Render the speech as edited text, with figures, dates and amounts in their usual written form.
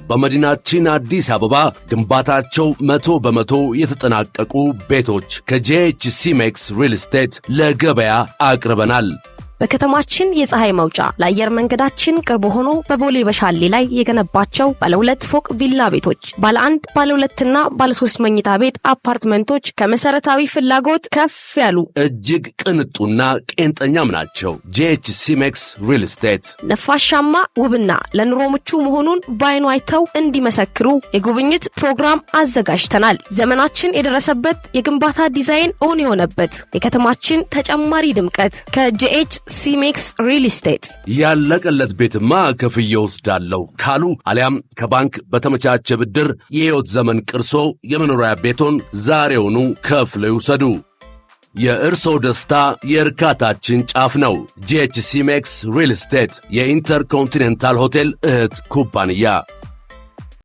በመዲናችን አዲስ አበባ ግንባታቸው 100% የተጠናቀቁ ቤቶች ከጄኤች ሲሜክስ ሪል ስቴት ለገበያ አቅርበናል። በከተማችን የፀሐይ መውጫ፣ ለአየር መንገዳችን ቅርብ ሆኖ በቦሌ በሻሌ ላይ የገነባቸው ባለ 2 ፎቅ ቪላ ቤቶች፣ ባለ 1፣ ባለ 2ና ባለ 3 መኝታ ቤት አፓርትመንቶች ከመሰረታዊ ፍላጎት ከፍ ያሉ እጅግ ቅንጡና ቄንጠኛም ናቸው። ጄኤች ሲሜክስ ሪል ስቴት ነፋሻማ፣ ውብና ለኑሮ ምቹ መሆኑን በአይኑ አይተው እንዲመሰክሩ የጉብኝት ፕሮግራም አዘጋጅተናል። ዘመናችን የደረሰበት የግንባታ ዲዛይን እውን የሆነበት የከተማችን ተጨማሪ ድምቀት ከጄኤች ሲሜክስ ሪል ስቴት። ያለቀለት ቤትማ ከፍዬ ወስዳለሁ ካሉ አሊያም ከባንክ በተመቻቸ ብድር የሕይወት ዘመን ቅርሶ የመኖሪያ ቤቶን ዛሬውኑ ከፍለው ይውሰዱ። የእርሶ ደስታ የእርካታችን ጫፍ ነው። ጂኤች ሲሜክስ ሪል ስቴት የኢንተርኮንቲኔንታል ሆቴል እህት ኩባንያ።